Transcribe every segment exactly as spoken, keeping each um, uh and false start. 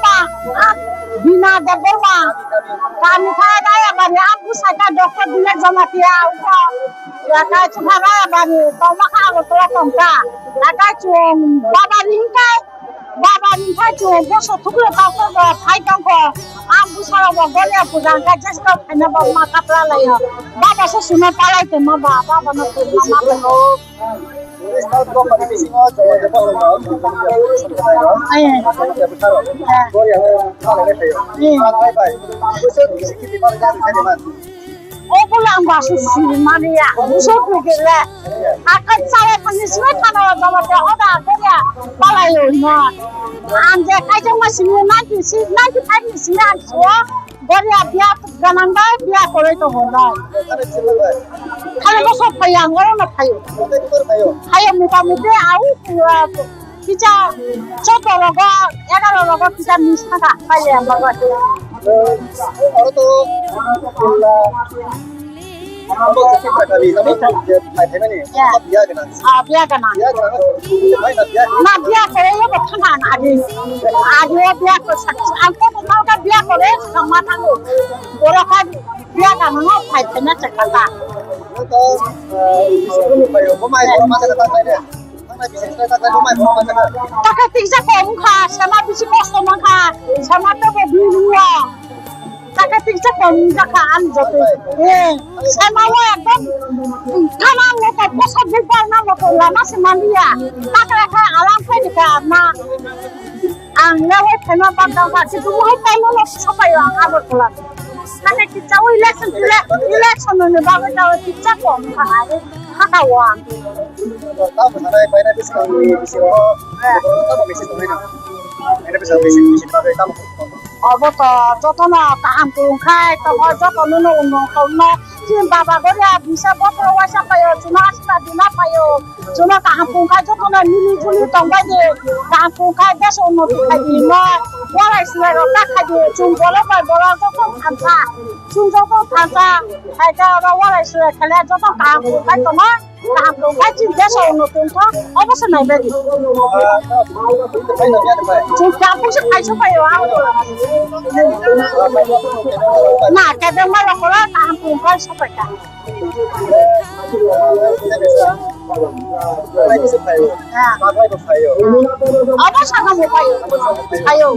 Debbarma, ah, Bina Debbarma. Kami kha Rayabari, ang bwsai kha Doctor Dilek Jamatia, uko, ya kha chukha Rayabari, tongma kha Agartala tongkha. Nakai chung Babari hwnkhe, Babari hwnkhe chung boso thuklo tongkha, phai tongkha. Ang bwsarok bo goria puja hwnkhe jesko khaina bo ma kapla laio. Baba se suno palai tongma ba, baba no tongma ma bo. Obo lang basu siri mani ya, muso kugele. Akai chalai thani sini thana jama te oda goria palai yo no. Ang je kaijak ma sini ninety six, ninety five ni sini ang suo. Goria biya ganang bai biya koroi to hondai. Khali bosor phai ang oro no phaio. Phaio mota moti au, uh, kisa choto rogo, egaro rogo kisa miss thaka phaile ang bago. Oro to, uh, Abo khe kami, abo khe phai phaimani, ya. Abo biya gana. Ah, biya gana. Biya gana, biya gana. Na biya kore yo ko thanga na adi. Adi o biya ko sak-, ang ko ko ka biya kore thangma thango. Oro ka biya gana no phai phaina chakata. Ito, eh, isi ko phai yo, ko mai ko ma chakata phai de. Taka tiksa kom kha, sama bisi kosto mankha, sama tebo biruwa. Taka tiksa kom jakha ang joto. Eh, sama wa ekdom kana moto posa bupar na moto lama se manliya. Takra kha alam khe dikha na. Ang lewai phaima bagdang kha, kitu mohai paima no sapayo ang Agartala. Kane kichawi election, ele-, election ni bagwi tawi kicha kom kha, are kha ka wa. Tamo sanai paina bisi kang ni bisi ro. Tamo bisi tongnai na. Paina bisi bisi bisi bagwi tamo. Obo to jotono kaham tong khai, to jotono no unno tongno. Chini baba goria bisa botoro waisa payo, chuna asla dina payo. Chuna kaham tong khai jotono mili juli tong bai di. Kaham tong khai deso unnoti khai di no. Walai silai rok ta khai di. Chung bolo bai bolo joto thansa. Chung joto thansa. Hai ta oro walai silai khele joto kaham tong khai tongo. Kaham tong khai chini deso unnoti tong kho. Obo se nai bai di. Chung kaham tong se khai so payo. Na kebengma rok oro kaham tong khai so pai kha. Obo sakamo phaio. Phaio.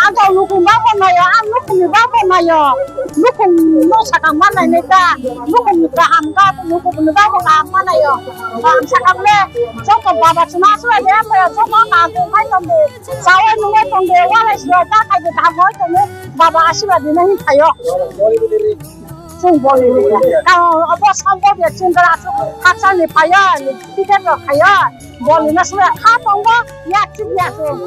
Ang to nukhung ba bo naio, ang nukhungni ba bo naio. Nukhung no sakang ma nainai ta. Nukhungni kaham kha, nukhungni ba bo kaham ma naio. Ang sakang le, joto baba chuna aswk le, joto kaham khai tong di. Sawi nungwi tong di, walai siro ta khai di, kaham khai tong di. Baba aswk di nang phaio. Chwng boli rwya. Tamo obo sambol ya chwng gra aswk hakchalni phaio, ticket rok khaio. Boli no sumya kha tongo, ya chwng ya chwng.